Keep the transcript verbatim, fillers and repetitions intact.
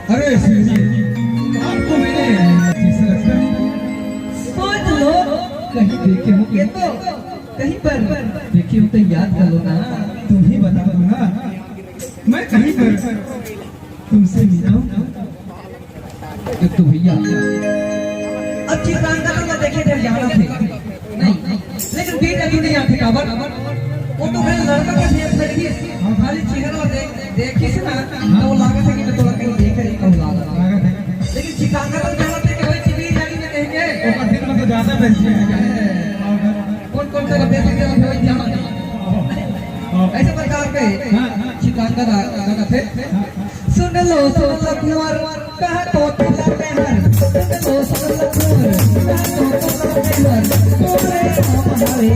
अरे सुनिए, आपको मैंने कैसा लगता है? सोच लो, कहीं देखे हो ये तो, कहीं पर देखे हो तो याद कर लो ना। तुम ही बता दो ना, मैं कहीं पर तुमसे मिला हूँ। एक तो भैया, अब चित्रांकन ला देखे थे, यहाँ थे नहीं, लेकिन बेटा भी नहीं आते काबर। वो तो मेरा लड़का का भेष कर दिए, खाली चेहरा देख, देखी से ना, तो वो लागत है कि मैं थोड़ा कहीं देख रही कहूँ लागत। लेकिन चित्रांकन ला जाना थे कि भाई चिड़ी जानी में कहेंगे। ऊपर दिन में तो ज्यादा बेचती है। कौन कौन सा बेच के भाई जाना नहीं। ऐसे प्रकार के चित्रांकन आ, आ, थे। सुन लो, सुन लो कुंवर, कहा तो तुला मेहर। सुन लो, सुन लो कुंवर, कहा तो तुला मेहर। तोरे हमारे तुम्हारी